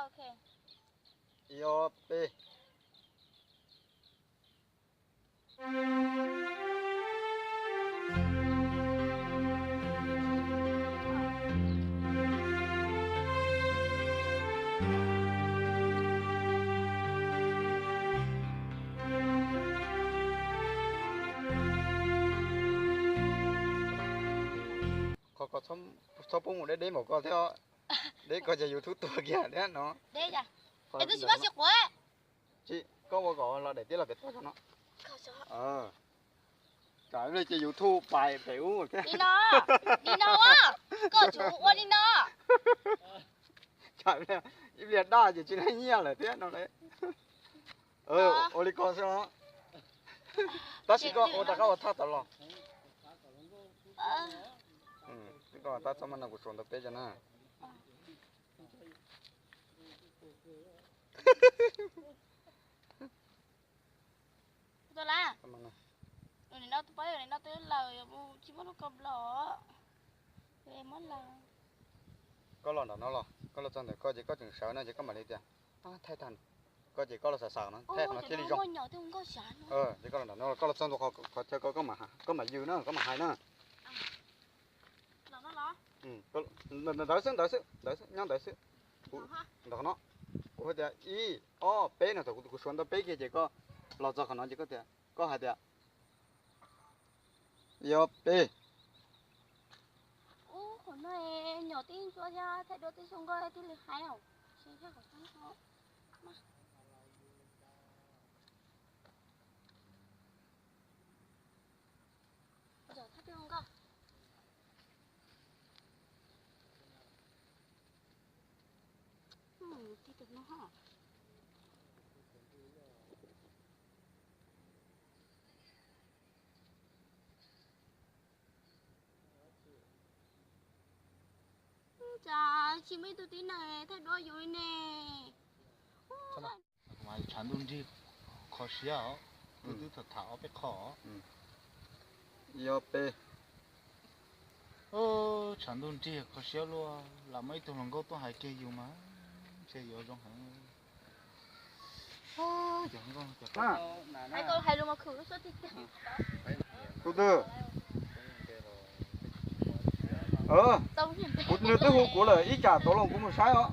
Ib ob peb. Qhov ko txhob pub mus deb deb npaum ko thiab, deb ko ces YouTube tuag kiag thiab no. Tsis, koj ua kom los daim tiab los pem toj no. Tsam ib pliag ces YouTube pais pem ub thiab. Tsam ib pliag daj ces tsis laib nyiaj lawm thiab no. Ua li ko xwb os. Tab sis koj ua rov qab ua thaj tod los. Koj tab txhob mas no kuv suav ntau peb cov na. Koj los nram no los, koj los txog ntawm koj ces koj tseem sawv no ces koj mam li tias, thaij tag, koj ces koj los xav xav no thaij qhov no thiaj li zoo. Ces koj los nram no, koj los txog ntua qhov chaw ko koj mam yws na, koj mam hais na. Ntawd xwb, ntawd xwb, ntawd xwb, nyob ntawd xwb. Ntawm qhov no, kuv hais tias ib ob peb no, thaum kuv suav ntau peb kiag ces koj los txog qhov no ces koj tias, koj hais tias ib ob peb. Ub, qhov no nyom tib ntsuab thiab thaij duab tib zoo nkauj thiaj li hais os. Cas tsis muaj ib tug tib neeg thaij duab yus li ne. Tshav ntuj nrig kho siab os, twb twb tham tham ob peb qho. Yog peb. Tshav ntuj nrig kho siab luaj, lam muaj ib tug hluas nkauj tuaj hais kiag yus mas ntshe yuav zoo heev. Tus twg? Kuv nws twb hu kuv lawm, ib tsam tau los kuv mus saib os.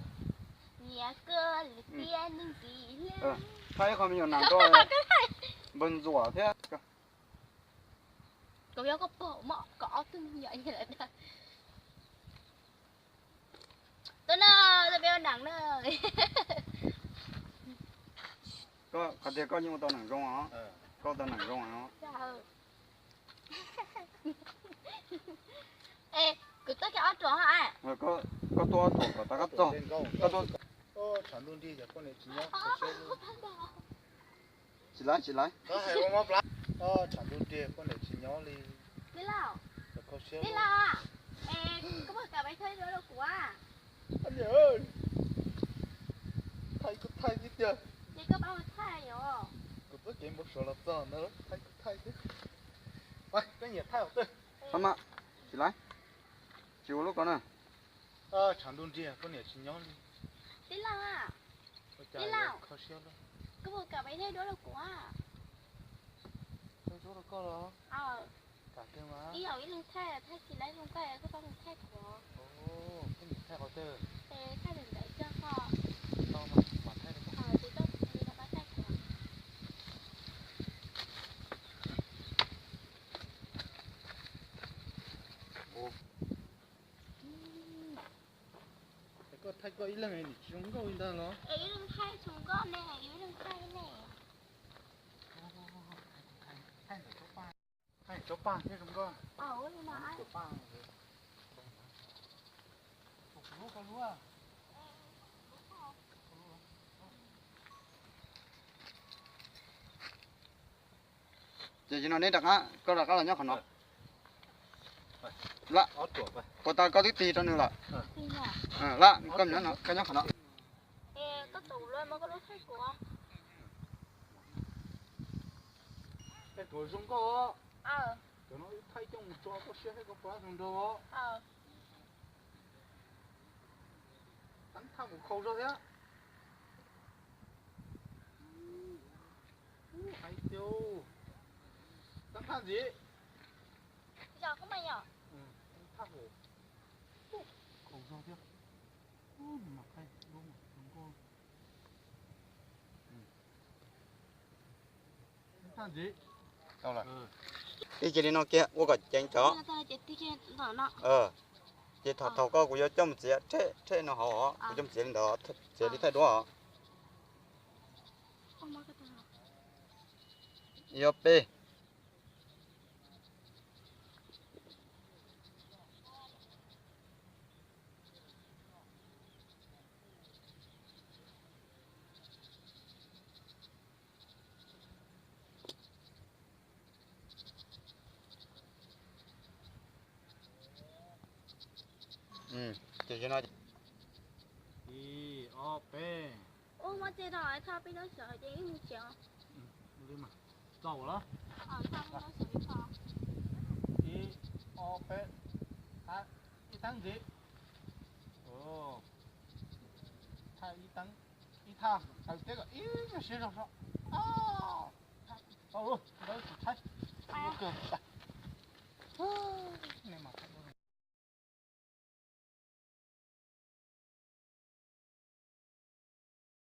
Thaij ib qho me nyuam nas nrog npawg ntxuam thiab. Qhov tias koj yeej ua tau neeg zoo os, koj ua tau neeg zoo os. Koj tuaj ob ruam kom tas koj txog. Tsis laiv, tsis laiv. Tshav ntuj nrig poj niam tsis nyob li. Tij laug, tij laug, koj puas kam pais thaij duab rau kuv? Thaij kuj thaij xwb tiag. Ces koj pab mus thaij os. Kuv twb kev npau suav los txog ntawd thaij kuj thaij xwb. Koj nyiam thaij os twg. Tsis laiv, tsis ua lub ko na. Tshav ntuj nrig poj niam tsis nyob li. Tij laug, tij laug, koj puas kam pais thaij duab rau kuv? Thaij duab rau koj los? Ib yam ib leeg thaij, thaij tsis laiv zoo nkauj koj pab mus thaij kuv. Koj nyiam thaij qhov twg? Thaij ntawm ntawd cog ho. Tau mas, mam thaij rau koj. Ces koj mus li rau pab thaij kuv. Koj thaij koj ib leeg nim tsis zoo nkauj li ntag los? Ib leeg thaij tsis nkauj ne, ib leeg thaij ne. Thaij tsob paj thiab zoo nkauj. Ces no neb rov qab, koj rov qab los nyob qhov no. Lam, puas tas koj twb tig rau nws lawm? Lam, koj nyob qhov no. Thaij cov mus tso koj siab thiab koj pab zoo nraug. Thaij mus khau zog thiab. Tab thaj ntxiv. Zos koj mas yom. Thaj hauv. Khaus zog thiab. Mas qhaib lub mas zoo nkauj. Thaj ntxiv. Tau lawm. Tib cia li no kiag ua kom ceev cov. Ces thaum thaum koj kuv yuav coj mus txiav rhe rhe no hauv os, kuv coj mus txiav li ntawd, txiav li thaij duab os. Ib ob peb. Ces no, ib ob peb. Ua muab tse rau thaj peb lub sawv ces ib mus tsev. Li mas txaus lawm. Ib ob peb, ib teeb ntxiv. Thaj ib teeb, ib thaj taw teb kom ib nyuag siab zog so. Tau lawm, ntawd tsum tshaib.